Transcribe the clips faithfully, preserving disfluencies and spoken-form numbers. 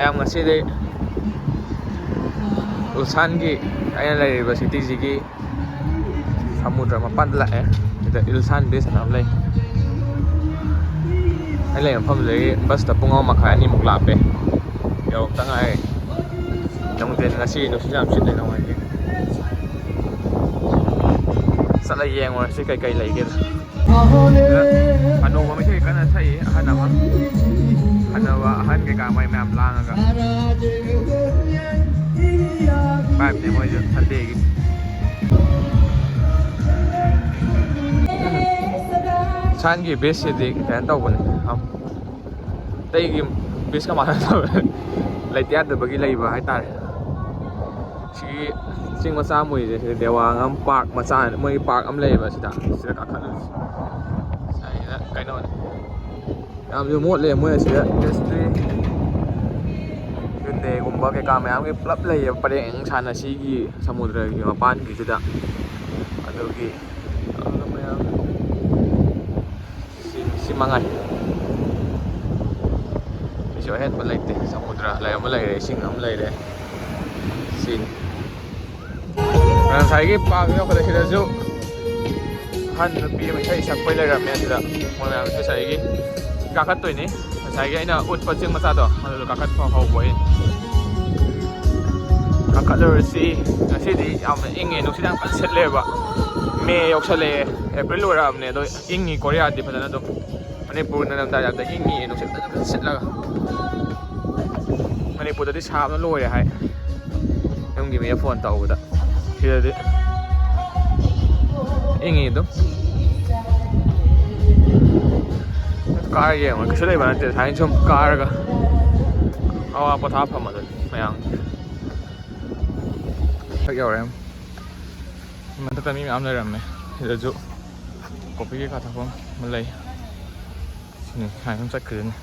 ꯌꯥꯝ ꯉꯁꯤꯗꯤ ꯎꯜꯁꯥꯟꯒꯤ, ꯑꯩꯅ ꯂꯩꯔꯤꯕ ꯁꯤꯇꯤꯁꯤꯒꯤ ꯁꯃꯨꯗ꯭ꯔ ꯃꯄꯥꯟꯗ ꯂꯥꯛꯑꯦ꯫ ꯁꯤꯗ ꯏꯜꯁꯥꯟ ꯕꯤꯆ ꯑꯅ ꯑꯃ ꯂꯩ꯫ ꯑꯩ ꯂꯩ ꯃꯐꯝꯗꯨꯗꯒꯤ ꯕꯁꯇ ꯄꯨꯡ ꯑꯃ ꯃꯈꯥꯏ ꯑꯅꯤꯃꯨꯛ ꯂꯥꯞꯄꯦ꯫ ꯌꯧꯔꯛꯇ ꯉꯥꯏꯔꯤ꯫ ꯅꯨꯡꯊꯤꯟ ꯉꯁꯤ ꯅꯨꯡꯁꯤꯠ ꯌꯥꯝ ꯁꯤꯠꯂꯦ, ꯅꯨꯡꯉꯥꯏꯇꯦ꯫ ꯆꯠꯂ ꯌꯦꯡꯉꯨꯔꯁꯤ ꯀꯩꯀꯩ ꯂꯩꯒꯦꯗ꯫ ꯍꯅꯨꯕ ꯃꯤꯁꯛ ꯀꯟꯅ ꯁꯛꯏ, ꯑꯍꯟ ꯑꯃ꯫ ꯍꯅꯨꯕ ꯑꯍꯟ ꯀꯩꯀꯥ ꯃꯣꯏ ꯃꯌꯥꯝ ꯂꯥꯡꯉꯒ꯫ ꯚꯥꯏꯞꯅꯦ ꯃꯣꯏꯁꯨ ꯁꯟꯗꯦꯒꯤ꯫ ꯁꯥꯟꯒꯤ ꯕꯦꯁꯁꯤꯗꯤ ꯀꯩꯅꯣ ꯇꯧꯕꯅꯦ꯫ ꯑꯇꯩꯒꯤ ꯕꯦꯁꯀ ꯃꯥꯟꯅꯗꯕ꯫ ꯂꯩꯇ ꯌꯥꯗꯕꯒꯤ ꯂꯩꯕ ꯍꯥꯏꯇꯥꯔꯦ꯫ ꯁꯤꯒꯤ ꯆꯤꯡ ꯃꯆꯥ ꯑꯃ ꯎꯏꯁꯦ, ꯁꯤꯗ ꯗꯦꯋꯥꯡ ꯑꯃ, ꯄꯥꯔꯛ ꯃꯆꯥ, ꯃꯣꯏꯒꯤ ꯄꯥꯔꯛ ꯑꯃ ꯂꯩꯌꯦꯕ ꯁꯤꯗ꯫ ꯁꯤꯗ ꯀꯥꯈꯠꯂꯨꯁꯤ꯫ ꯁꯤꯗ ꯀꯩꯅꯣꯅꯦ꯫ ꯌꯥꯝꯁꯨ ꯃꯣꯠꯂꯦ ꯃꯣꯏ ꯑꯁꯤꯗ ꯏꯟꯗꯁꯇ꯭ꯔꯤ꯫ ꯌꯨꯅꯦꯒꯨꯝꯕ ꯀꯩꯀꯥ ꯃꯌꯥꯝꯒꯤ ꯄꯨꯂꯞ ꯂꯩꯌꯦꯕ ꯄꯔꯦꯡ ꯁꯥꯅ ꯁꯤꯒꯤ ꯁꯃꯨꯗ꯭ꯔꯒꯤ ꯃꯄꯥꯟꯒꯤꯁꯤꯗ꯫ ꯑꯗꯨꯒꯤ ꯃꯌꯥꯝ ꯁꯤ, ꯁꯤ ꯃꯉꯥꯏ꯫ ꯀꯩꯁꯨ ꯑꯍꯦꯟꯕ ꯂꯩꯇꯦ꯫ ꯁꯃꯨꯗ꯭ꯔ ꯂꯩ ꯑꯃ ꯂꯩꯔꯦ, ꯏꯁꯤꯡ ꯑꯃ ꯂꯩꯔꯦ꯫ ꯁꯤꯅꯤ꯫ ꯉꯁꯥꯏꯒꯤ ꯄꯥꯛ ꯌꯧꯈꯠꯂꯛꯄꯗꯁꯨ ꯑꯍꯟ ꯅꯨꯄꯤ ꯑꯃ ꯏꯁꯩ ꯁꯛꯄꯩ ꯂꯩꯔꯝꯃꯦ ꯑꯗꯨꯗ꯫ ꯃꯣꯏ ꯃꯌꯥꯝ ꯉꯁꯥꯏꯒꯤ ꯀꯥꯈꯠꯇꯣꯏꯅꯤ꯫ ꯉꯁꯥꯏꯒꯤ ꯑꯩꯅ ꯎꯠꯄ ꯆꯤꯡ ꯃꯆꯥꯗꯣ ꯑꯗꯨꯗ ꯀꯥꯈꯠꯄ ꯍꯧꯕ ꯑꯩꯅ꯫ ꯀꯥꯈꯠꯂꯨꯔꯁꯤ꯫ ꯉꯁꯤꯗꯤ ꯌꯥꯝꯅ ꯏꯪꯉꯦ, ꯅꯨꯡꯁꯤꯠ ꯌꯥꯝ ꯀꯟꯅ ꯁꯤꯠꯂꯦꯕ꯫ ꯃꯦ ꯌꯧꯁꯜꯂꯛꯑꯦ, ꯑꯦꯄ꯭ꯔꯤꯜ ꯂꯣꯏꯔꯛꯑꯕꯅꯦ, ꯑꯗꯣ ꯏꯪꯉꯤ ꯀꯣꯔꯤꯌꯥꯗꯤ ꯐꯖꯅ ꯑꯗꯨꯝ꯫ ꯃꯅꯤꯄꯨꯔ ꯅꯤꯡꯊꯝꯊꯥ ꯌꯥꯝꯅ ꯏꯪꯉꯤ, ꯅꯨꯡꯁꯤꯠ ꯐꯖꯅ ꯁꯤꯠꯂꯒ꯫ ꯃꯅꯤꯄꯨꯔꯗꯗꯤ ꯁꯥꯕꯅ ꯂꯣꯏꯔꯦ ꯍꯥꯏ ꯌꯨꯝꯒꯤ ꯃꯤꯅ ꯐꯣꯟ ꯇꯧꯕꯗ꯫ ꯁꯤꯗꯗꯤ ꯏꯪꯉꯤ ꯑꯗꯨꯝ꯫ ꯀꯥꯔ ꯌꯦꯡꯉꯣ, ꯀꯩꯁꯨ ꯂꯩꯕ ꯅꯠꯇꯦ꯫ ꯁꯨꯃꯥꯏꯅ ꯁꯨꯝ ꯀꯥꯔꯒ ꯑꯋꯥ ꯄꯣꯊꯥꯐꯝ ꯑꯗꯨꯅꯤ ꯃꯌꯥꯝ꯫ ꯃꯊꯛ ꯌꯧꯔꯦ꯫ ꯃꯊꯛꯇ ꯃꯤ ꯃꯌꯥꯝ ꯂꯩꯔꯝꯃꯦ꯫ ꯁꯤꯗꯁꯨ ꯀꯣꯐꯤ ꯀꯩꯀꯥ ꯊꯛꯐꯝ ꯑꯃ ꯂꯩ꯫ ꯁꯤꯅꯤ, ꯁꯨꯃꯥꯏꯅ ꯁꯨꯝ ꯆꯠꯈꯤꯗꯣꯏꯅꯤ꯫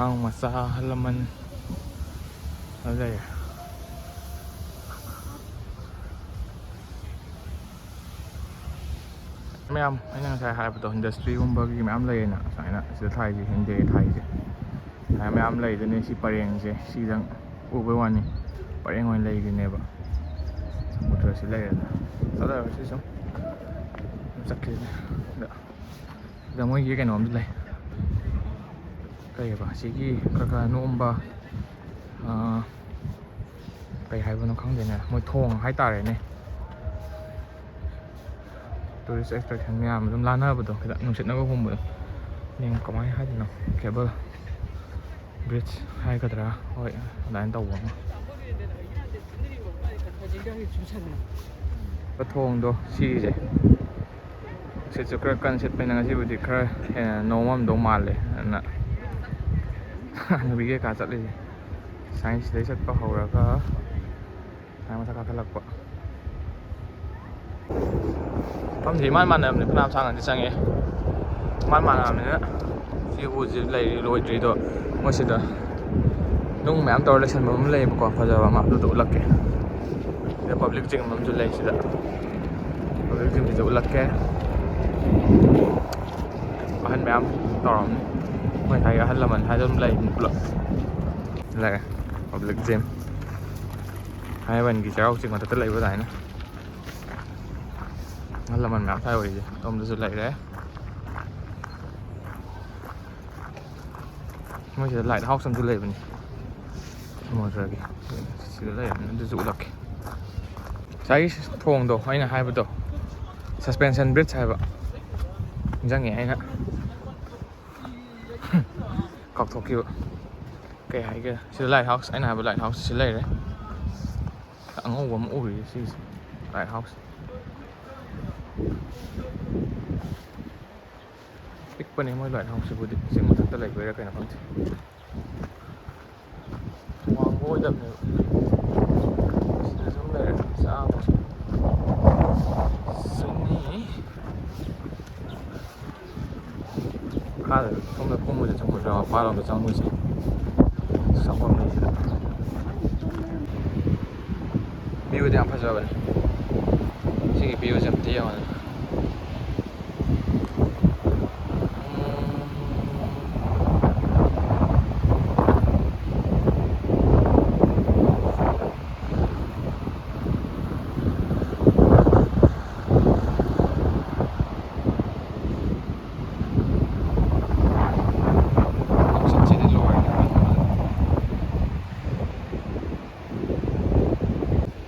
ꯑꯉꯥꯡ ꯃꯆꯥ, ꯑꯍꯜ ꯂꯃꯟ ꯂꯣꯏ ꯂꯩꯔꯦ꯫ ꯃꯌꯥꯝ ꯑꯩꯅ ꯉꯁꯥꯏ ꯍꯥꯏꯕꯗꯣ, ꯏꯟꯗꯁꯇ꯭ꯔꯤꯒꯨꯝꯕꯒꯤ ꯃꯌꯥꯝ ꯂꯩꯌꯦꯅ, ꯁꯨꯃꯥꯏꯅ ꯁꯤꯗ ꯊꯥꯏꯁꯦ, ꯍꯤꯡꯒꯣꯜ ꯊꯥꯏꯁꯦ, ꯁꯨꯃꯥꯏꯅ ꯃꯌꯥꯝ ꯂꯩꯗꯨꯅꯦ꯫ ꯁꯤ ꯄꯔꯦꯡꯁꯦ ꯁꯤꯗꯪ ꯎꯕꯩ ꯋꯥꯅꯤ, ꯄꯔꯦꯡ ꯑꯣꯏꯅ ꯂꯩꯈꯤꯅꯦꯕ꯫ ꯁꯃꯨꯗ꯭ꯔꯁꯤ ꯂꯩꯔꯦꯅ ꯆꯠꯂꯔꯣꯏꯁꯤ, ꯁꯨꯝ ꯆꯠꯈꯤꯅꯦ꯫ ꯑꯗ ꯁꯤꯗ ꯃꯣꯏꯒꯤ ꯀꯩꯅꯣꯝꯁꯨ ꯂꯩ, ꯀꯩꯑꯕ ꯁꯤꯒꯤ ꯈꯔ ꯈꯔ ꯅꯣꯝꯕ, ꯑꯥ, ꯀꯩ ꯍꯥꯏꯕꯅꯣ ꯈꯪꯗꯦꯅꯦ, ꯃꯣꯏ ꯊꯣꯡ ꯍꯥꯏꯇꯥꯔꯦꯅꯦ꯫ ꯇꯨꯔꯤꯁ ꯑꯦꯇ꯭ꯔꯦꯛꯁꯟ ꯃꯌꯥꯝ ꯑꯗꯨꯝ ꯂꯥꯟꯅꯕꯗꯣ, ꯈꯤꯇꯪ ꯅꯨꯡꯁꯤꯠꯅꯒ ꯍꯨꯝꯕꯗꯣ, ꯀꯃꯥꯏꯅ ꯍꯥꯏꯗꯣꯏꯅꯣ, ꯀꯦꯕꯜ ꯕ꯭ꯔꯤꯖ ꯍꯥꯏꯒꯗ꯭ꯔꯥ, ꯍꯣꯏ, ꯑꯗꯨꯃꯥꯏꯅ ꯇꯧꯕ ꯑꯃ꯫ ꯊꯣꯡꯗꯣ ꯁꯤꯁꯦ, ꯅꯨꯡꯁꯤꯠꯁꯨ ꯈꯔ ꯀꯟ ꯁꯤꯠꯄꯅꯤꯅ ꯉꯁꯤꯕꯨꯗꯤ ꯈꯔ ꯍꯦꯟꯅ ꯅꯣꯝꯃꯝꯗꯧ ꯃꯥꯜꯂꯦ꯫ ꯑꯗꯨꯅ ꯅꯨꯄꯤ ꯀꯩꯀꯥ ꯆꯠꯂꯤꯁꯦ ꯁꯥꯏꯟꯁ ꯁꯤꯗꯩ ꯆꯠꯄ ꯍꯧꯔꯒ ꯁꯥꯏ ꯃꯊꯛ ꯀꯥꯈꯠꯂꯛꯄ꯫ ꯃꯐꯝꯁꯦ ꯏꯃꯥꯟ ꯃꯥꯟꯅꯕꯅꯤ, ꯐꯅꯌꯥꯝ ꯁꯥꯡꯅꯗꯤ ꯆꯪꯉꯦ꯫ ꯏꯃꯥꯟ ꯃꯥꯟꯅꯕꯅꯤꯅ ꯁꯤ ꯎꯁꯤ ꯂꯩꯔꯤ ꯂꯣꯏꯗ꯭ꯔꯤꯗꯣ, ꯃꯣꯏ ꯁꯤꯗ ꯅꯨꯡ ꯃꯌꯥꯝ ꯇꯧꯔ ꯂꯩꯁꯟꯕ ꯑꯃ ꯂꯩꯌꯦꯕꯀꯣ, ꯐꯖꯕ ꯑꯃ, ꯑꯗꯨꯗꯣ ꯎꯠꯂꯛꯀꯦ꯫ ꯁꯤꯗ ꯄꯕ꯭ꯂꯤꯛ ꯖꯤꯝ ꯑꯃꯁꯨ ꯂꯩ ꯁꯤꯗ꯫ ꯄꯕ꯭ꯂꯤꯛ ꯖꯤꯝꯁꯤꯗ ꯎꯠꯂꯛꯀꯦ꯫ ꯑꯍꯟ ꯃꯌꯥꯝ ꯇꯧꯔꯝꯅꯤ꯫ ꯃꯣꯏ ꯉꯁꯥꯏꯒꯤ ꯑꯍꯜ ꯂꯃꯟ ꯍꯥꯏꯗꯣ ꯑꯗꯨꯝ ꯂꯩꯕꯅꯤ ꯄꯨꯂꯞ꯫ ꯂꯩꯔꯦ ꯄꯕ꯭ꯂꯤꯛ ꯖꯤꯝ꯫ ꯊꯥꯡꯃꯩꯕꯟꯒꯤ ꯆꯩꯔꯥꯎ ꯆꯤꯡ ꯃꯊꯛꯇ ꯂꯩꯕ ꯑꯗꯨꯃꯥꯏꯅ꯫ ꯑꯍꯜ ꯂꯃꯟ ꯃꯌꯥꯝ ꯁ꯭ꯋꯥꯏ ꯑꯣꯏꯔꯤꯁꯦ ꯑꯗꯣꯝꯗꯁꯨ ꯂꯩꯔꯦ꯫ ꯃꯣꯏꯁꯤꯗ ꯂꯥꯏꯠ ꯍꯥꯎꯁ ꯑꯃꯁꯨ ꯂꯩꯕꯅꯤ ꯁꯃꯨꯗ꯭ꯔꯒꯤ꯫ ꯁꯤꯗ ꯂꯩꯔꯕꯅꯤ, ꯑꯗꯨꯁꯨ ꯎꯠꯂꯛꯀꯦ꯫ ꯉꯁꯥꯏꯒꯤ ꯊꯣꯡꯗꯣ ꯑꯩꯅ ꯍꯥꯏꯕꯗꯣ, ꯁꯁꯄꯦꯟꯁꯟ ꯕ꯭ꯔꯤꯖ ꯍꯥꯏꯕ, ꯅꯤꯡꯁꯤꯡꯉꯦ ꯑꯩꯅ꯫ ꯀꯥꯎꯊꯣꯛꯈꯤꯕ꯫ ꯀꯩ ꯍꯥꯏꯒꯦ? ꯁꯤꯗ ꯂꯥꯏꯠ ꯍꯥꯎꯁ, ꯑꯩꯅ ꯍꯥꯏꯕ ꯂꯥꯏꯠ ꯍꯥꯎꯁ ꯁꯤ ꯂꯩꯔꯦ꯫ ꯑꯉꯧꯕ ꯑꯃ ꯎꯔꯤꯌꯦ ꯁꯤꯁꯦ, ꯂꯥꯏꯠ ꯍꯥꯎꯁ꯫ ꯄꯤꯛꯄꯅꯦ ꯃꯣꯏ ꯂꯥꯏꯠ ꯍꯥꯎꯁꯁꯤꯕꯨꯗꯤ, ꯆꯤꯡ ꯃꯊꯛꯇ ꯂꯩꯕꯩꯔꯥ ꯀꯩꯅꯣ ꯈꯪꯗꯦ꯫ ꯋꯥꯡꯕ ꯑꯣꯏꯗꯕꯅꯦꯕ꯫ ꯁꯤꯗ ꯁꯨꯝ ꯂꯩꯔꯦ, ꯆꯥꯕ꯫ ꯁꯤꯅꯤ꯫ ꯃꯈꯥꯗ ꯁꯣꯝꯗ ꯀꯨꯝꯕꯁꯦ ꯆꯪꯉꯣꯏꯗ꯭ꯔꯥ? ꯃꯄꯥꯟꯂꯣꯝꯗ ꯆꯪꯕꯁꯦ꯫ ꯆꯪꯐꯝ ꯂꯩꯁꯤꯗ꯫ ꯚ꯭ꯌꯨꯗꯤ ꯌꯥꯝ ꯐꯖꯕꯅꯦ꯫ ꯁꯤꯒꯤ ꯚ꯭ꯌꯨꯁꯦ ꯑꯝꯇ ꯌꯦꯡꯉꯣꯅꯦ꯫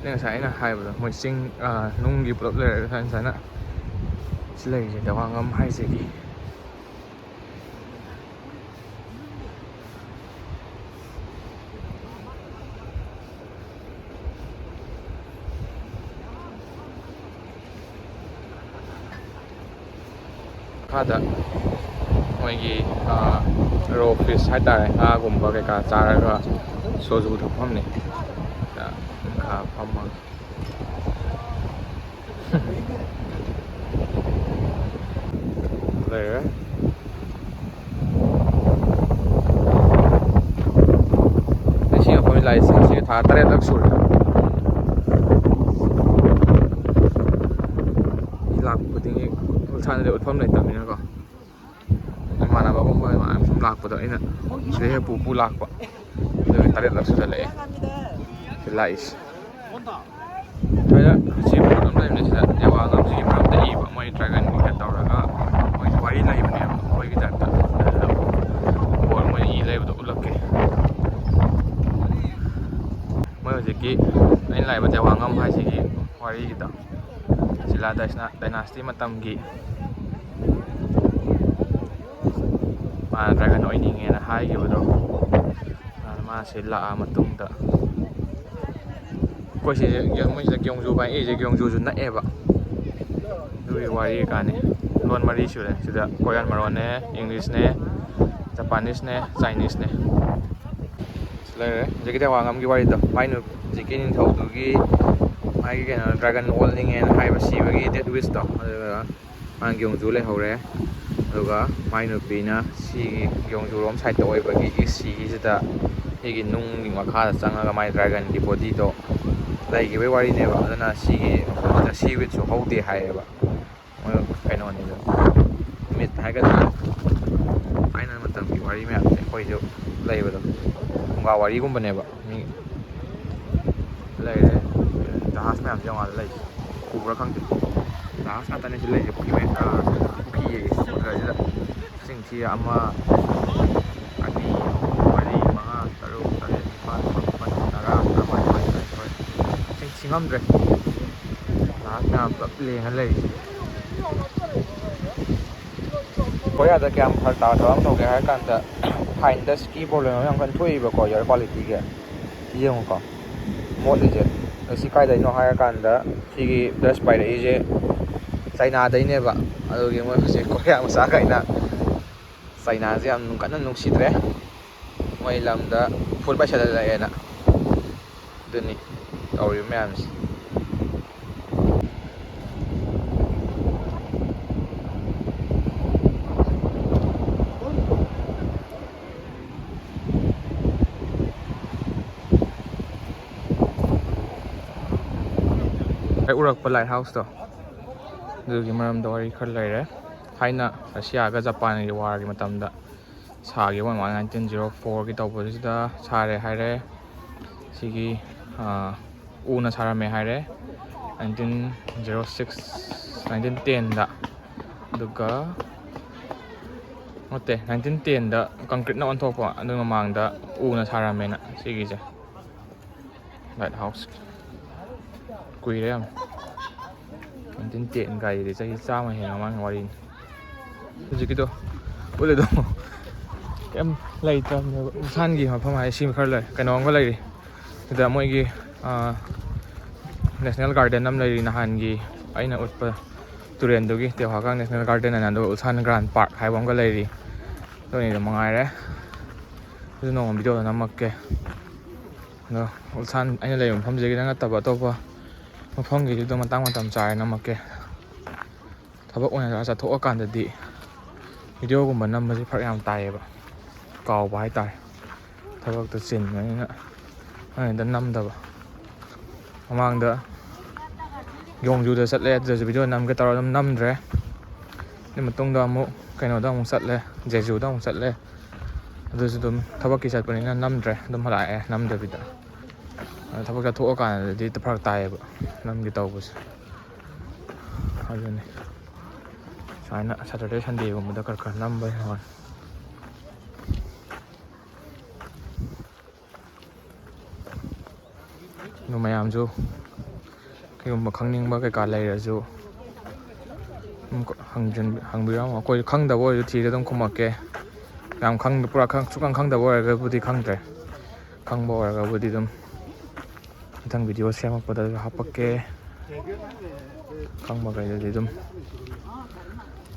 ꯉꯁꯥꯏ ꯑꯩꯅ ꯍꯥꯏꯕꯗꯣ, ꯃꯣꯏ ꯆꯤꯡ, ꯑꯥ, ꯅꯨꯡꯒꯤ ꯄꯨꯂꯞ ꯂꯩꯔꯒ ꯁꯨꯃꯥꯏꯅ, ꯁꯨꯃꯥꯏꯅ ꯁꯤ ꯂꯩꯔꯤꯁꯦ, ꯇꯋꯥꯡꯉꯝ ꯍꯥꯏꯁꯤꯒꯤ꯫ ꯃꯈꯥꯗ ꯃꯣꯏꯒꯤ, ꯑꯥ, ꯔꯣ ꯐꯤꯁ ꯍꯥꯏꯇꯥꯔꯦ, ꯉꯥꯒꯨꯝꯕ ꯀꯩꯀꯥ ꯆꯥꯔꯒ ꯁꯣꯖꯨ ꯊꯛꯐꯝꯅꯤ꯫ ꯑꯥ, ꯃꯈꯥ ꯐꯝꯃꯒ ꯂꯩꯔꯦ꯫ ꯉꯁꯤ ꯑꯩꯈꯣꯏ ꯂꯥꯛꯏꯁꯦ ꯉꯁꯤ ꯊꯥ ꯇꯔꯦꯠꯂꯛ ꯁꯨꯔꯦ꯫ ꯃꯤ ꯂꯥꯛꯄ ꯈꯨꯗꯤꯡꯒꯤ ꯏꯁꯥꯅꯗꯤ ꯎꯠꯐꯝ ꯂꯩꯇꯕꯅꯤꯅꯀꯣ, ꯏꯃꯥꯟꯅꯕꯒꯨꯝꯕ ꯏꯃꯥꯟꯅꯕ ꯁꯨꯝ ꯂꯥꯛꯄꯗꯣ ꯑꯩꯅ ꯁꯤꯗ ꯍꯦꯛ ꯄꯨ ꯄꯨ ꯂꯥꯛꯄ, ꯑꯗꯨꯒꯤ ꯇꯔꯦꯠꯂꯛ ꯁꯨꯖꯜꯂꯛꯑꯦ ꯁꯤ ꯂꯥꯛꯏꯁꯦ꯫ ꯁ꯭ꯋꯥꯏꯗ ꯁꯤ ꯕꯣꯔꯗ ꯑꯃ ꯂꯩꯕꯅꯦ, ꯁꯤꯗ ꯇꯦꯋꯥꯡ ꯉꯝꯁꯤꯒꯤ ꯃꯔꯝꯗ ꯏꯕ, ꯃꯣꯏ ꯗ꯭ꯔꯥꯒꯟꯒꯤꯒ ꯇꯧꯔꯒ ꯃꯣꯏꯒꯤ ꯋꯥꯔꯤ ꯂꯩꯕꯅꯦꯕ, ꯃꯣꯏꯒꯤ ꯇꯥꯏꯞꯇ꯫ ꯑꯗꯨꯗ ꯕꯣꯔꯗ ꯃꯣꯏꯅ ꯏ ꯂꯩꯕꯗꯣ ꯎꯠꯂꯛꯀꯦ꯫ ꯃꯣꯏ ꯍꯧꯖꯤꯛꯀꯤ ꯑꯩꯅ ꯂꯥꯛꯏꯕ ꯇꯦꯋꯥꯡ ꯉꯝ ꯍꯥꯏꯁꯤꯒꯤ ꯋꯥꯔꯤꯒꯤꯗꯣ, ꯁꯤꯂꯥ ꯗꯥꯏꯁꯅꯥ-, ꯗꯥꯏꯅꯥꯁꯇꯤ ꯃꯇꯝꯒꯤ ꯃꯥꯅ ꯗ꯭ꯔꯥꯒꯟ ꯑꯣꯏꯅꯤꯡꯉꯦꯅ ꯍꯥꯏꯈꯤꯕꯗꯣ, ꯑꯗꯨꯅ ꯃꯥ ꯁꯤ ꯂꯥꯛꯑ ꯃꯇꯨꯡꯗ ꯑꯩꯈꯣꯏ ꯁꯤꯁꯦ ꯒ꯭ꯌꯣꯡ-, ꯃꯣꯏꯁꯤꯗ ꯒ꯭ꯌꯣꯡꯖꯨ ꯍꯥꯏ, ꯑꯩꯁꯦ ꯒ꯭ꯌꯣꯡꯖꯨꯁꯨ ꯅꯛꯑꯦꯕ꯫ ꯑꯗꯨꯒꯤ ꯋꯥꯔꯤ ꯀꯥꯟꯅꯤ꯫ ꯂꯣꯟ ꯃꯔꯤ ꯁꯨꯔꯦ ꯁꯤꯗ: ꯀꯣꯔꯤꯌꯥꯟ ꯃꯔꯣꯟꯅꯦ, ꯏꯪꯂꯤꯁꯅꯦ, ꯖꯄꯥꯅꯤꯁꯅꯦ, ꯆꯥꯏꯅꯤꯁꯅꯦ꯫ ꯁꯤ ꯂꯩꯔꯦ ꯍꯧꯖꯤꯛꯀꯤ ꯇꯦꯋꯥꯡꯉꯝꯒꯤ ꯋꯥꯔꯤꯗꯣ꯫ ꯃꯥꯏ ꯅꯨ-, ꯍꯧꯖꯤꯛꯀꯤ ꯅꯤꯡꯊꯧꯗꯨꯒꯤ ꯃꯥꯒꯤ ꯀꯩꯅꯣ, ꯗ꯭ꯔꯥꯒꯟ ꯑꯣꯜꯂꯤꯉꯦꯅ ꯍꯥꯏꯕ, ꯁꯤꯕꯒꯤ ꯗꯦꯠ ꯋꯤꯁꯇꯣ, ꯑꯗꯨꯒ ꯃꯥ ꯒ꯭ꯌꯣꯡꯖꯨ ꯂꯩꯍꯧꯔꯦ꯫ ꯑꯗꯨꯒ ꯃꯥꯏ ꯅꯨꯄꯤꯅ ꯁꯤꯒꯤ ꯒ꯭ꯌꯣꯡꯖꯨꯔꯣꯝ ꯁꯥꯏꯠꯇ ꯑꯣꯏꯕꯒꯤ ꯁꯤꯒꯤꯁꯤꯗ ꯁꯤꯒꯤ ꯅꯨꯡꯒꯤ ꯃꯈꯥꯗ ꯆꯪꯉꯒ ꯃꯥꯏ ꯗ꯭ꯔꯥꯒꯟꯒꯤ ꯕꯣꯗꯤꯗꯣ ꯂꯩꯈꯤꯕꯒꯤ ꯋꯥꯔꯤꯅꯦꯕ꯫ ꯑꯗꯨꯅ ꯁꯤꯒꯤ ꯃꯐꯝꯁꯤꯗ ꯁꯤ ꯋꯤꯠꯁꯨ ꯍꯧꯗꯦ ꯍꯥꯏꯌꯦꯕ꯫ ꯃꯣꯏ ꯀꯩꯅꯣꯅꯤꯗ, ꯃꯤꯠ ꯍꯥꯏꯒꯗ꯭ꯔꯥ, ꯊꯥꯏꯅ ꯃꯇꯝꯒꯤ ꯋꯥꯔꯤ ꯃꯌꯥꯝꯁꯦ ꯑꯩꯈꯣꯏꯁꯨ ꯂꯩꯕꯗꯣ, ꯐꯨꯡꯒꯥ ꯋꯥꯔꯤꯒꯨꯝꯕꯅꯦꯕ꯫ ꯃꯤ ꯂꯩꯔꯦ꯫ ꯖꯍꯥꯖ ꯃꯌꯥꯝꯁꯦ ꯌꯦꯡꯉꯣ ꯑꯥꯗ ꯂꯩꯁꯦ꯫ ꯎꯕ꯭ꯔꯥ ꯈꯪꯗꯦ꯫ ꯖꯍꯥꯖ ꯉꯥꯛꯇꯅꯦ ꯁꯤ ꯂꯩꯁꯦ꯫ ꯄꯨꯈ꯭ꯔꯤ ꯃꯌꯥ-, ꯑꯥ, ꯄꯨꯈ꯭ꯔꯤꯌꯦ꯫ ꯄꯨꯈ꯭ꯔꯤꯁꯤꯗ ꯏꯁꯤꯡ ꯊꯤ ꯑꯃ, ꯑꯅꯤ, ꯑꯍꯨꯝ, ꯃꯔꯤ, ꯃꯉꯥ, ꯇꯔꯨꯛ, ꯇꯔꯦꯠ, ꯅꯤꯄꯥꯜ, ꯃꯥꯄꯜ, ꯇꯔꯥ, ꯇꯔꯥꯃꯥꯊꯣꯏ, ꯇꯔꯥꯅꯤꯊꯣꯏ꯫ ꯏꯁꯤꯡ ꯉꯝꯗ꯭ꯔꯦ꯫ ꯂꯥꯛ ꯃꯌꯥꯝ ꯄꯨꯂꯞ ꯂꯦꯡꯉ ꯂꯩꯔꯤꯁꯦ꯫ ꯀꯣꯔꯤꯌꯥꯗ ꯀꯌꯥꯝ ꯐꯔꯛ ꯇꯥꯕ ꯊꯕꯛ ꯑꯃ ꯇꯧꯒꯦ ꯍꯥꯏꯔ ꯀꯥꯟꯗ, ꯐꯥꯏꯟꯗ ꯁꯤꯀꯤ ꯄ꯭ꯔꯣꯕ꯭ꯂꯦꯝ ꯑꯃ ꯌꯥꯝ ꯀꯟꯅ ꯊꯣꯛꯏꯕꯀꯣ, ꯏꯌꯔ ꯀ꯭ꯋꯥꯂꯤꯇꯤꯒꯤ꯫ ꯁꯤ ꯌꯦꯡꯉꯨꯀꯣ, ꯃꯣꯠꯂꯤꯁꯦ꯫ ꯑꯗꯣ ꯁꯤ ꯀꯥꯏꯗꯩꯅꯣ ꯍꯥꯏꯔ ꯀꯥꯟꯗ, ꯁꯤꯒꯤ ꯗꯁ ꯄꯥꯏꯔꯛꯏꯁꯦ ꯆꯥꯏꯅꯥꯗꯩꯅꯦꯕ꯫ ꯑꯗꯨꯒꯤ ꯃꯣꯏ ꯍꯧꯖꯤꯛ ꯀꯣꯔꯤꯌꯥ ꯃꯆꯥꯈꯩꯅ ꯆꯥꯏꯅꯥꯁꯦ ꯌꯥꯝ ꯀꯟꯅ ꯅꯨꯡꯁꯤꯗ꯭ꯔꯦ, ꯃꯣꯏ ꯂꯝꯗ ꯐꯨꯠ ꯄꯥꯏꯁꯜꯂꯛꯑꯦꯅ꯫ ꯑꯗꯨꯅꯤ ꯇꯧꯔꯤꯕ ꯃꯌꯥꯝꯁꯦ꯫ ꯍꯦꯛ ꯎꯔꯛꯄ ꯂꯥꯏꯠ ꯍꯥꯎꯁꯇꯣ, ꯑꯗꯨꯒꯤ ꯃꯔꯝꯗ ꯋꯥꯔꯤ ꯈꯔ ꯂꯩꯔꯦ꯫ ꯊꯥꯏꯅ ꯔꯁꯤꯌꯥꯒ ꯖꯄꯥꯟꯒꯤ ꯋꯥꯔꯒꯤ ꯃꯇꯝꯗ ꯁꯥꯈꯤꯕ ꯃꯥꯜꯂꯦ, ꯅꯥꯏꯟꯇꯤꯟ ꯖꯤꯔꯣ ꯐꯣꯔꯒꯤ ꯇꯧꯕꯁꯤꯗ ꯁꯥꯔꯦ ꯍꯥꯏꯔꯦ꯫ ꯁꯤꯒꯤ, ꯑꯥ, ꯎꯅ ꯁꯥꯔꯝꯃꯦ ꯍꯥꯏꯔꯦ, ꯅꯥꯏꯟꯇꯤꯟ ꯖꯤꯔꯣ ꯁꯤꯛꯁ, ꯅꯥꯏꯟꯇꯤꯟ ꯇꯦꯟꯗ꯫ ꯑꯗꯨꯒ, ꯅꯠꯇꯦ, ꯅꯥꯏꯟꯇꯤꯟ ꯇꯦꯟꯗ ꯀꯪꯀ꯭ꯔꯤꯠꯅ ꯑꯣꯟꯊꯣꯛꯄ, ꯑꯗꯨ ꯃꯃꯥꯡꯗ ꯎꯅ ꯁꯥꯔꯝꯃꯦꯅ ꯁꯤꯒꯤꯁꯦ꯫ ꯂꯥꯏꯠ ꯍꯥꯎꯁ ꯀꯨꯏꯔꯦ ꯌꯥꯝ꯫ ꯅꯥꯏꯟꯇꯤꯟ ꯇꯦꯟ ꯀꯥꯏꯗꯨꯗꯤ ꯆꯍꯤ ꯆꯥꯝꯃ ꯍꯦꯟꯅ ꯃꯃꯥꯡꯒꯤ ꯋꯥꯔꯤꯅꯤ꯫ ꯍꯧꯖꯤꯛꯀꯤꯗꯣ ꯎꯠꯂꯤꯗꯣ ꯀꯩꯝ ꯂꯩꯇ꯭ꯔꯕꯅꯦꯕ꯫ ꯕꯨꯁꯥꯟꯒꯤ ꯃꯐꯝ ꯍꯥꯏ ꯁꯤ ꯈꯔ ꯂꯩ, ꯀꯩꯅꯣ ꯑꯃꯒ ꯂꯩꯔꯤ꯫ ꯁꯤꯗ ꯃꯣꯏꯒꯤ, ꯑꯥ, ꯅꯦꯁꯅꯦꯜ ꯒꯥꯔꯗꯦꯟ ꯑꯃ ꯂꯩꯔꯤ, ꯅꯍꯥꯟꯒꯤ ꯑꯩꯅ ꯎꯠꯄ ꯇꯨꯔꯦꯟꯗꯨꯒꯤ, ꯇꯦꯋꯥꯒꯥꯡ ꯅꯦꯁꯅꯦꯜ ꯒꯥꯔꯗꯦꯟ ꯍꯥꯏꯅ, ꯑꯗꯨꯒ ꯎꯜꯁꯥꯟ ꯒ꯭ꯔꯥꯟ ꯄꯥꯔꯛ ꯍꯥꯏꯕ ꯑꯃꯒ ꯂꯩꯔꯤ꯫ ꯑꯗꯨ ꯑꯅꯤꯗꯣ ꯃꯉꯥꯏꯔꯦ꯫ ꯑꯗꯨ ꯅꯣꯡꯃ ꯚꯤꯗꯤꯑꯣꯗ ꯅꯝꯃꯛꯀꯦ꯫ ꯑꯗꯣ ꯎꯜꯁꯥꯟ, ꯑꯩꯅ ꯂꯩꯕ ꯃꯐꯝꯁꯤꯗꯒꯤ ꯅꯠꯇꯕ ꯑꯇꯣꯞꯄ ꯃꯐꯝꯒꯤꯁꯨ ꯑꯗꯨꯝ ꯃꯇꯥꯡ ꯃꯇꯝ ꯆꯥꯔ ꯅꯝꯃꯛꯀꯦ꯫ ꯊꯕꯛ ꯑꯣꯏꯅ ꯆꯠꯊꯣꯛꯑꯀꯥꯟꯗꯗꯤ ꯚꯤꯗꯤꯑꯣꯒꯨꯝꯕ ꯅꯝꯕꯁꯦ ꯐꯔꯛ ꯌꯥꯝ ꯇꯥꯏꯌꯦꯕ, ꯀꯥꯎꯕ ꯍꯥꯏꯇꯥꯔꯦ꯫ ꯊꯕꯛꯇꯣ ꯆꯤꯟꯕꯅꯤꯅ ꯑꯩꯅ ꯅꯝꯗꯕ꯫ ꯃꯃꯥꯡꯗ ꯌꯣꯡꯖꯨꯗ ꯆꯠꯂꯦ, ꯑꯗꯨꯗꯁꯨ ꯚꯤꯗꯤꯑꯣ ꯅꯝꯒꯦ ꯇꯧꯔꯒ ꯑꯗꯨꯝ ꯅꯝꯗ꯭ꯔꯦ꯫ ꯑꯗꯨ ꯃꯇꯨꯡꯗ ꯑꯃꯨꯛ ꯀꯩꯅꯣꯗ ꯑꯃꯨꯛ ꯆꯠꯂꯦ, ꯖꯦꯖꯨꯗ ꯑꯃꯨꯛ ꯆꯠꯂꯦ꯫ ꯑꯗꯨꯁꯨ ꯑꯗꯨꯝ ꯊꯕꯛꯀꯤ ꯆꯠꯄꯅꯤꯅ ꯅꯝꯗ꯭ꯔꯦ, ꯑꯗꯨꯝ ꯍꯜꯂꯛꯑꯦ ꯅꯝꯗꯕꯤꯗ꯫ ꯑꯗꯣ ꯊꯕꯛ ꯆꯠꯊꯣꯛꯑꯀꯥꯟꯗꯗꯤ ꯍꯦꯛꯇ ꯐꯔꯛ ꯇꯥꯏꯌꯦꯕ ꯅꯝꯒꯦ ꯇꯧꯕꯁꯦ꯫ ꯑꯗꯨꯅꯤ ꯁꯨꯃꯥꯏꯅ ꯁꯦꯇꯔꯗꯦ ꯁꯟꯗꯦꯒꯨꯝꯕꯗ ꯈꯔ ꯈꯔ ꯅꯝꯕ ꯌꯥꯎꯔꯦ꯫ ꯑꯗꯨ ꯃꯌꯥꯝꯁꯨ ꯀꯩꯒꯨꯝꯕ ꯈꯪꯅꯤꯡꯕ ꯀꯩꯀꯥ ꯂꯩꯔꯁꯨ ꯑꯗꯨꯝ ꯍꯪꯖꯟ- ꯍꯪꯕꯤꯔꯝꯃꯣ꯫ ꯑꯩꯈꯣꯏ ꯈꯪꯗꯕ ꯑꯣꯏꯔꯁꯨ ꯊꯤꯔ ꯑꯗꯨꯝ ꯈꯨꯝꯃꯛꯀꯦ꯫ ꯌꯥꯝ ꯈꯪꯗ- ꯄꯨꯔꯥ ꯈꯪ- ꯁꯨꯛꯈꯪ ꯈꯪꯗꯕ ꯑꯣꯏꯔꯒꯕꯨꯗꯤ ꯈꯪꯗ꯭ꯔꯦ, ꯈꯪꯕ ꯑꯣꯏꯔꯒꯕꯨꯗꯤ ꯑꯗꯨꯝ ꯃꯊꯪ ꯚꯤꯗꯤꯑꯣ ꯁꯦꯝꯃꯛꯄꯗꯁꯨ ꯍꯥꯞꯄꯛꯀꯦ꯫ ꯈꯪꯕꯈꯩꯗꯗꯤ ꯑꯗꯨꯝ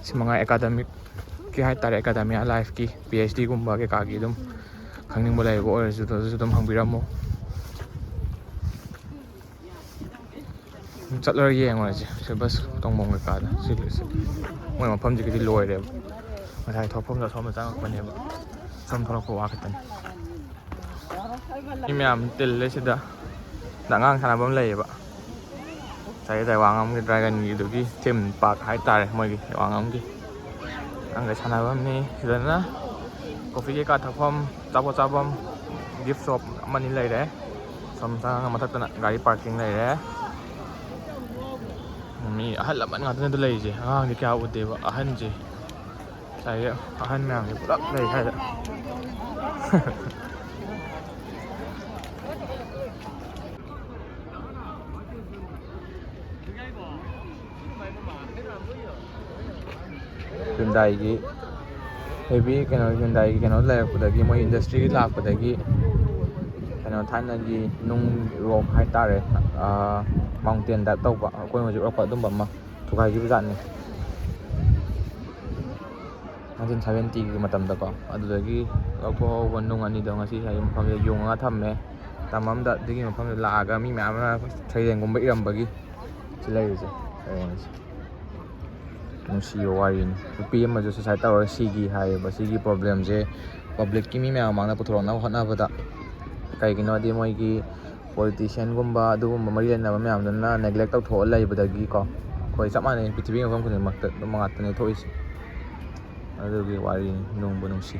ꯁꯤ ꯃꯉꯥ ꯑꯦꯀꯥꯗꯃꯤꯛꯀꯤ ꯍꯥꯏꯇꯥꯔꯦ, ꯑꯦꯀꯥꯗꯃꯤꯌꯥ ꯂꯥꯏꯐꯀꯤ ꯄꯤ ꯑꯩꯆ ꯗꯤꯒꯨꯝꯕ ꯀꯩꯀꯥꯒꯤ ꯑꯗꯨꯝ ꯈꯪꯅꯤꯡꯕ ꯂꯩꯕ ꯑꯣꯏꯔꯁꯨ ꯑꯗꯨꯁꯨ ꯑꯗꯨꯝ ꯍꯪꯕꯤꯔꯝꯃꯣ꯫ ꯆꯠꯂꯒ ꯌꯦꯡꯉꯨꯔꯁꯦ ꯁꯤ ꯕꯁ ꯇꯣꯡꯐꯝ ꯀꯩꯀꯥꯗ꯫ ꯁꯤ ꯁꯤ ꯃꯣꯏ ꯃꯐꯝꯁꯤꯒꯤꯗꯤ ꯂꯣꯏꯔꯦꯕ꯫ ꯉꯁꯥꯏ ꯊꯣꯛꯐꯝꯗ ꯑꯁꯣꯝꯗ ꯆꯪꯉꯛꯄꯅꯦꯕ, ꯁꯣꯝ ꯊꯣꯛꯂꯛꯄ ꯋꯥ ꯈꯛꯇꯅꯤ꯫ ꯃꯤ ꯃꯌꯥꯝ ꯇꯤꯜꯂꯦ ꯁꯤꯗ꯫ ꯁꯤꯗ ꯑꯉꯥꯡ ꯁꯥꯟꯅꯐꯝ ꯂꯩꯌꯦꯕ꯫ ꯉꯁꯥꯏꯒꯤ ꯇꯥꯏꯋꯥꯡ ꯑꯃꯒꯤ ꯗ꯭ꯔꯥꯒꯟꯒꯤꯗꯨꯒꯤ ꯊꯤꯝ ꯄꯥꯔꯛ ꯍꯥꯏꯇꯥꯔꯦ, ꯃꯣꯏꯒꯤ ꯇꯥꯏꯋꯥꯡ ꯑꯃꯒꯤ ꯑꯉꯥꯡꯈꯩ ꯁꯥꯟꯅꯐꯝꯅꯤ꯫ ꯁꯤꯗꯅ ꯀꯣꯐꯤ ꯀꯩꯀꯥ ꯊꯛꯐꯝ, ꯑꯆꯥꯄꯣꯠ ꯆꯥꯐꯝ, ꯒꯤꯐ ꯁꯣꯞ ꯑꯃꯅꯤ ꯂꯩꯔꯦ꯫ ꯁꯣꯝ ꯆꯪꯉꯒ ꯃꯊꯛꯇꯅ ꯒꯥꯔꯤ ꯄꯥꯔꯀꯤꯡ ꯂꯩꯔꯦ꯫ ꯃꯤ ꯑꯍꯜ ꯂꯃꯟ ꯉꯥꯛꯇꯅꯦ ꯑꯗꯨ ꯂꯩꯔꯤꯁꯦ, ꯑꯉꯥꯡꯗꯤ ꯀꯌꯥ ꯎꯗꯦꯕ꯫ ꯑꯍꯟꯁꯦ ꯉꯁꯥꯏꯒꯤ ꯑꯍꯟ ꯃꯌꯥꯝꯁꯦ ꯄꯨꯂꯞ ꯂꯩ ꯁ꯭ꯋꯥꯏꯗ꯫ ꯍ꯭ꯌꯨꯟꯗꯥꯏꯒꯤ ꯍꯦꯕꯤ ꯀꯩꯅꯣ, ꯍ꯭ꯌꯨꯟꯗꯥꯏꯒꯤ ꯀꯩꯅꯣ ꯂꯩꯔꯛꯄꯗꯒꯤ, ꯃꯣꯏ ꯏꯟꯗꯁꯇ꯭ꯔꯤ ꯂꯥꯛꯄꯗꯒꯤ ꯀꯩꯅꯣ ꯊꯥꯏꯅꯒꯤ ꯅꯨꯡ, ꯔꯣꯛ ꯍꯥꯏꯇꯥꯔꯦ, ꯃꯥꯎꯟꯇꯦꯟ ꯇꯥꯏꯞ ꯇꯧꯕ, ꯑꯩꯈꯣꯏꯅ ꯍꯧꯖꯤꯛ ꯎꯔꯛꯄ ꯑꯗꯨꯝꯕ ꯑꯃ ꯊꯨꯒꯥꯏꯈꯤꯕ ꯖꯥꯠꯅꯤ꯫ ꯅꯥꯏꯟꯇꯤꯟ ꯁꯚꯦꯟꯇꯤꯒꯤ ꯃꯇꯝꯗꯀꯣ꯫ ꯑꯗꯨꯗꯒꯤ ꯂꯧꯊꯣꯛꯍꯧꯕ ꯅꯨꯡ ꯑꯅꯤꯗꯣ ꯉꯁꯤ ꯍꯥꯏꯗꯤ ꯃꯐꯝꯁꯤꯗ ꯌꯨꯡꯉꯒ ꯊꯝꯃꯦ꯫ ꯊꯝꯃꯝꯗ ꯑꯗꯨꯒꯤ ꯃꯐꯝꯗ ꯂꯥꯛꯑꯒ ꯃꯤ ꯃꯌꯥꯝ ꯑꯃ ꯁꯩꯔꯦꯡꯒꯨꯝꯕ ꯏꯔꯝꯕꯒꯤ ꯁꯤ ꯂꯩꯔꯤꯁꯦ, ꯁꯩꯔꯦꯡꯁꯦ꯫ ꯅꯨꯡꯁꯤꯕ ꯋꯥꯔꯤꯅꯤ꯫ ꯅꯨꯄꯤ ꯑꯃꯁꯨ ꯁꯨꯁꯥꯏꯠ ꯇꯧꯔꯒ ꯁꯤꯈꯤ ꯍꯥꯏꯌꯦꯕ꯫ ꯁꯤꯒꯤ ꯄ꯭ꯔꯣꯕ꯭ꯂꯦꯝꯁꯦ ꯄꯕ꯭ꯂꯤꯛꯀꯤ ꯃꯤ ꯃꯌꯥꯝ ꯃꯃꯥꯡꯗ ꯄꯨꯊꯣꯔꯛꯅꯕ ꯍꯣꯠꯅꯕꯗ, ꯀꯩꯒꯤꯅꯣꯗꯤ ꯃꯣꯏꯒꯤ ꯄꯣꯂꯤꯇꯤꯁꯤꯌꯥꯟꯒꯨꯝꯕ ꯑꯗꯨꯒꯨꯝꯕ ꯃꯔꯤ ꯂꯩꯅꯕ ꯃꯌꯥꯝꯗꯨꯅ ꯅꯦꯒ꯭ꯂꯦꯛ ꯇꯧꯊꯣꯛꯑ ꯂꯩꯕꯗꯒꯤꯀꯣ꯫ ꯑꯩꯈꯣꯏ ꯆꯞ ꯃꯥꯟꯅꯩ, ꯄ꯭ꯔꯤꯊꯤꯕꯤ ꯃꯐꯝ ꯈꯨꯗꯤꯡꯃꯛꯇ ꯑꯗꯨꯝ ꯉꯥꯛꯇꯅꯦ ꯊꯣꯛꯏꯁꯦ꯫ ꯑꯗꯨꯒꯤ ꯋꯥꯔꯤꯅꯤ꯫ ꯅꯨꯡꯕꯨ ꯅꯨꯡꯁꯤ꯫